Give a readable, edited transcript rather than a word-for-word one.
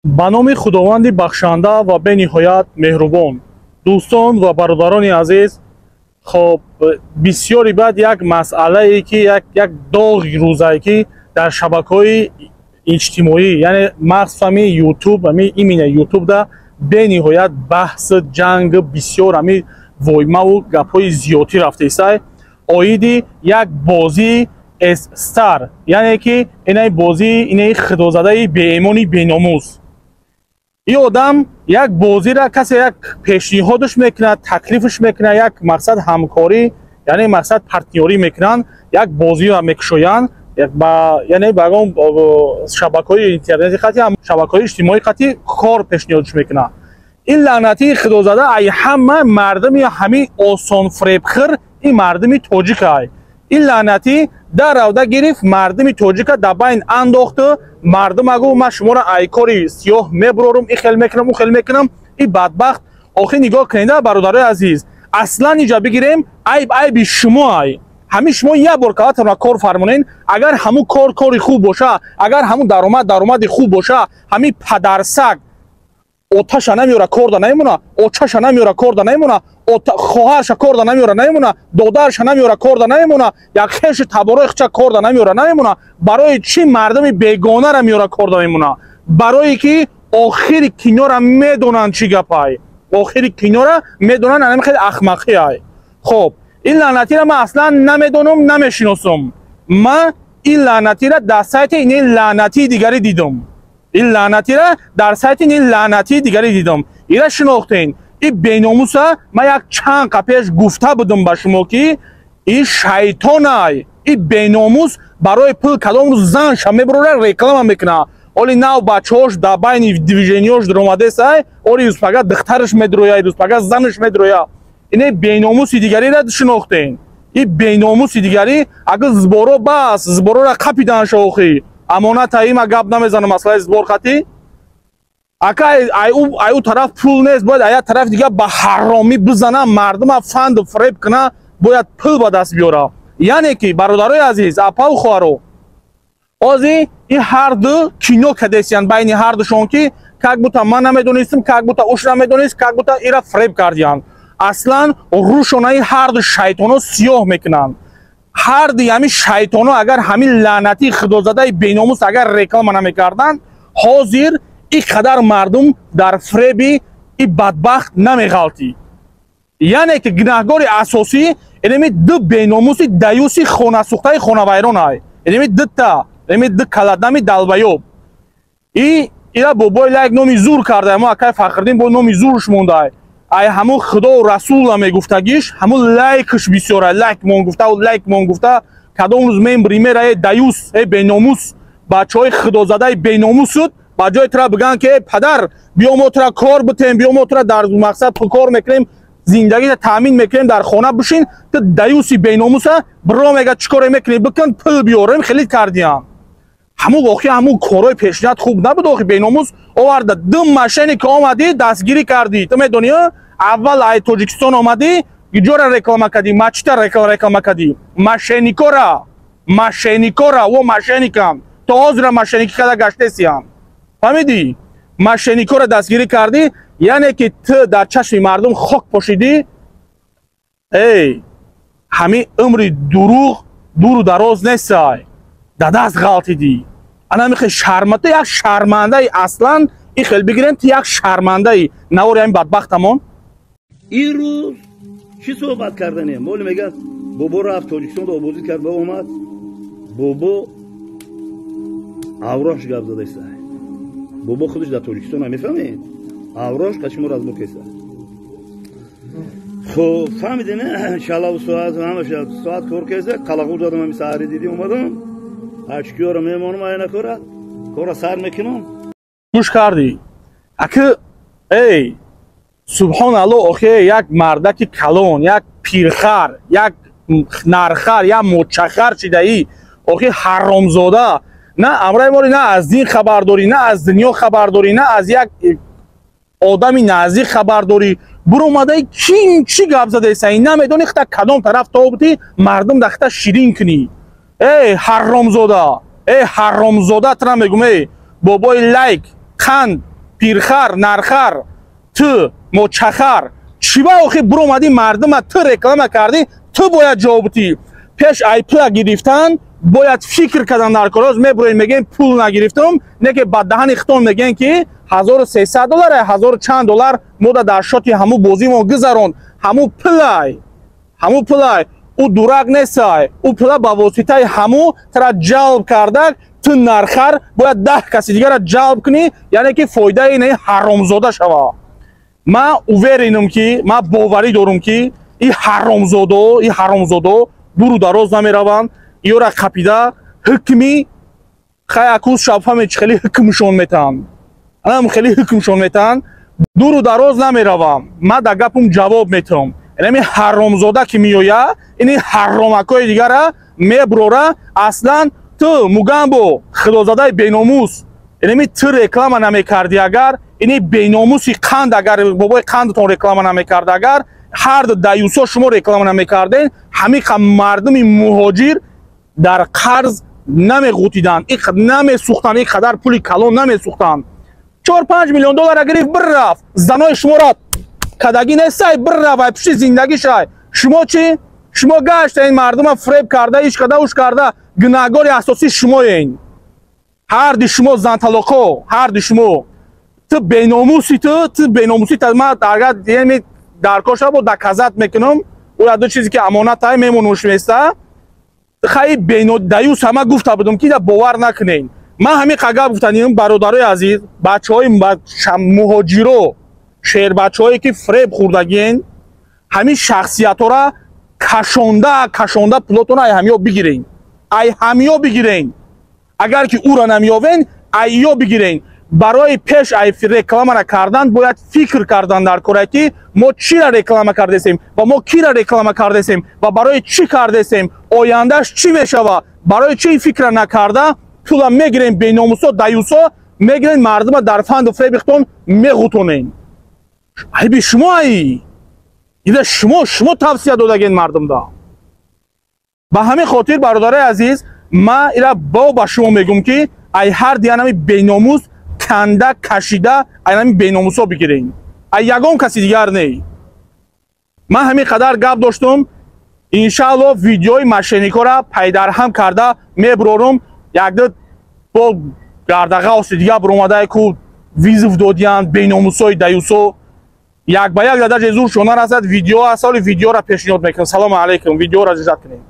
Ба номи Худованди бахшанда ва бениҳоят меҳрубон. Дӯстон ва бародарони азиз, хоб, бисёри баъд як масъалае ки як доғи рӯзае ки дар шабакаҳои иҷтимоӣ, яъне махсус ҳами Ютуб, ҳами имина Ютубда бениҳоят баҳс, ҷанг, бисёр ҳами воймаву гапҳои зиёдтӣ рафтаистай оиди як бозии Стар, яъне ки инаи бозии инаи худозадаи беэмони беномус. Ин одам як бозира касе як пешниҳодаш мекунад, таклифаш мекунад, як мақсад ҳамкорӣ, яъне мақсад партнёрӣ мекунанд, як бозиро мекушоянд, яъне ба ягон шабакаҳои интернети қати, шабакаҳои иҷтимоӣ қати кор пешниҳодаш мекунад. Ин лаънатии худозада ай ҳама мардуми ҳамин осонфиребхӯр, ин мардуми тоҷикай. Ин лаънатӣ дар равда гирифт мардуми тоҷика дар байн андохту мардума гуфт: «Ман шуморо ай кори сиёҳ мебурорум, ин хел мекунам, ӯ хел мекунам». Ин бадбахт, охир нигоҳ кунеда, бародарои азиз, аслан иҷа бигирем, айб айби шумо ай. Ҳамин шумо як бор калатонро кор фармонед, агар ҳамун кор кори хуб боша, агар ҳамун даромад даромади хуб боша, ҳамин падарсаг оташа намеёра, корда намемона, очаша намеёра, корда намемона, хоҳарша корда намеёра, намемона, додарша намеёра, корда намемона, як хешу таборои хича корда намеёра, намемона. Барои чӣ мардуми бегонара меёра, корда мемона? Барое ки охири кинора медонанд чӣ гапай, охири кинора медонанд, анами хеле ахмақӣ ай. Хоб, ин лаънатиро ман аслан намедонам, намешиносам. Ман ин лаънатиро дар сайти ин лаънатии дигарӣ дидам, ин лаънатира дар сайти ин лаънатии дигарӣ дидам, ира шинохтен. И беномуса ман як чанд қа пеш гуфта будам ба шумо, ки и шайтонай. И беномус барои пул кадом рӯз занша мебурора, реклама мекуна. Оли нав бачаҳош дар байни движениёш дуромадесай, оли рӯзпага духтараш медроя, рӯзпага занаш медроя. Ине беномуси дигариро шинохтен. И беномуси дигарӣ агар сборо бас сборора қапиданша, охи амоната има гап намезанам. Масъалаи сбор хати ака, ай ӯ тараф пул нест, бояд ая тарафи дига ба ҳаромӣ бизана, мардума фанду фиреб куна, бояд пул ба даст биёра. Яъне ки, бародарои азиз, апаву хоҳаро, ози ин ҳарду кино кадесиянд байни ҳардушон, ки как будто ман намедонистам, как будто уш намедонист, как будто ира фиреб кардиянд. Аслан рӯшонаи ҳарду шайтоно сиёҳ мекунанд. Ҳарди ҳамин шайтоно агар ҳамин лаънатии худозадаи беномус агар реклама намекарданд, ҳозир ин қадар мардум дар фиреби и бадбахт намеғалтӣ. Яъне ки гунаҳгори асосӣ инами ду беномуси даюси хонасӯхтаи хонавайронай, инами дута, инами ду каладами долбоёб. И ира бобои Лайк номи зур карда, мо акай Фахриддин бо номи зурш мондай. Ай ҳамун худоу расула мегуфтагиш, ҳамун лайкш бисёра, лайк мон гуфта, лайк мон гуфта. Кадом рӯз мембри мера, э даюс, э беномус, бачаҳои худозадаи беномусуд ба ҷои тура бигӯянд, ки э падар, биё мо тура кор битем, биё мо тура дар мақсад пулкор мекунем, зиндагита таъмин мекунем, дар хона бишин, ту даюси беномуса биро мега: «Чӣ коре мекунӣ, бикун, пул биёрем». Хелит кардиям. Ҳамун охи ҳамун корҳои пешниҳод хуб набуд. Охи беномус оварда ду мошенник омадӣ, дастгирӣ кардӣ. Ту медонӣ, аввал ай Тоҷикистон омадӣ, ҷора реклама кардӣ, мачита реклама кардӣ, мошенникора, мошенникора. О мошенникам то ҳозира мошенникӣ карда гаштесиям, фаҳмидӣ? Мошенникора дастгирӣ кардӣ, яъне ки ту дар чашми мардум хок пошидӣ. Эй, ҳамин умри дурӯғ дуру дароз нестай, да даст ғалтидӣ. Ана михе шарма, ту як шармандаи. Аслан ин хел бигирем, ту як шармандаи. Навори ҳамин бадбахтамон. Ин рӯз чӣ суҳбат карданем? Моли мегӯяд, бобо рафт Тоҷикистон, обозӣ кард ба омад, бобо аврош гап задаиста. Бобо худаш дар Тоҷикистон, мефаҳмед, аврош қачимо разбор кеста. Хуб фаҳмидин, шалаву соат ҳамаша соат кор кеста. Қалағур задам, ҳами саҳари дидӣ омадам, ачкиёро мемонам, айна кора кора сар мекунам. Гӯш кардӣ, аки эй субҳоналло, охе як мардаки калон, як пирхар, як нархар, як мочахар шидаӣ. Охи ҳаромзода, на амраи мори, на аз дин хабар дорӣ, на аз дунё хабар дорӣ, на аз як одами наздик хабар дорӣ. Буромадаи ким чӣ гап задаесаи, намедонӣ хита кадом тараф тобутӣ, мардум да хита ширин кунӣ. Эй ҳаромзода, эй ҳаромзода, тра мегум, эй бобои Лайк қанд. Пирхар, нархар, ту мочахар, чӣ ба охи биромадӣ, мардума ту реклама кардӣ, ту бояд ҷавоб битӣ. Пеш ай пула гирифтан бояд фикр кардан дар кор. Мебуроем, мегӯем, пул нагирифтум, не ки ба даҳани хитон мегӯем, ки 1300 доллар, ҳазору чанд доллар мода дар шоти ҳаму бозимо гузаронд. Ҳаму пулай, ҳаму пулай, ӯ дурак нестай. Ӯ пула ба воситаи ҳаму тара ҷалб кардак. Ту нархар бояд 10 каси дигара ҷалб кунӣ, яъне ки фоидаи инаи ҳаромзода шава. Ман уверен ам, ки ман боварӣ дорам, ки и ҳаромзодо, и ҳаромзодо дуру дароз намераванд. Иёра қапида ҳукми хаякуз шабфаме чи хеле ҳукмшон метаҳанд, анам хеле ҳукмшон метаҳанд. Дуру дароз намеравам, ман дар гапум ҷавоб метавам. Инами ҳаромзода ки меоя, ини ҳаромакҳои дигара меброра. Аслан ту, Мугамбо, худозадаи беномус, инами ту реклама намекардӣ, агар ини беномуси қанд, агар бобои қандатон реклама намекард, агар ҳарду даюсо шумо реклама намекарден, ҳамиқа мардуми муҳоҷир дар қарз намеғутиданд, намесӯхтанд, ин қадар пули калон намесӯхтанд. 4-5 миллион доллара гирифт, бирафт, занои шуморо кадагӣ нестай, бирафт, ай пушти зиндагишай. Шумо чӣ? Шумо гашта ин мардума фреб карда, иш карда, уш карда. Гунаҳгори асосӣ шумоен, ҳарди шумо, занталоқо, ҳарди шумо. Ту беномуси, ту беномуси. Ман агар дар кор шава, бо доказать мекунам. Ӯ яду чизе ки амонатай мемонуш места. Хай, даюс ҳама гуфта будам, ки да бовар накунен. Ман ҳамин қагап гуфтанем, бародарои азиз, бачаҳои муҳоҷиро, шербачаҳое ки фреб хӯрдагиен, ҳамин шахсиятҳора кашонда кашонда пулотона ай ҳамиё бигирен, ай ҳамиё бигирен. Агар ки ӯра намеёвен, айё бигирен. Барои пеш ай рекламара кардан бояд фикр кардан дар коре, ки мо чира реклама кардесем ва мо кира реклама кардесем ва барои чӣ кардесем, ояндааш чӣ мешава. Барои чӣ фикра накарда пула мегирем? Беномусо, даюсо мегирен, мардума дар фанду фребихтон меғутонен. Айби шумо, ай ида шумо тавсия додаген мардумда. Ба ҳамин хотир, бародарои азиз, ман ира бо ба шумо мегӯм, ки ай ҳар диянами беномус канда кашида, айнами беномусо бигирен, ай ягон каси дигар не. Ман ҳамин қадар гап доштум. Иншаалло, видеои мошенник ора пайдарҳам карда мебурорум. Якду бо гардағавси дигар буромадае ку вызов додиянд беномусои даюсо. Як ба як дада ҷезур шона расад. Видео асоли видеора пешниҳод мекунам. Салому алайкум, видеора жижат кунем.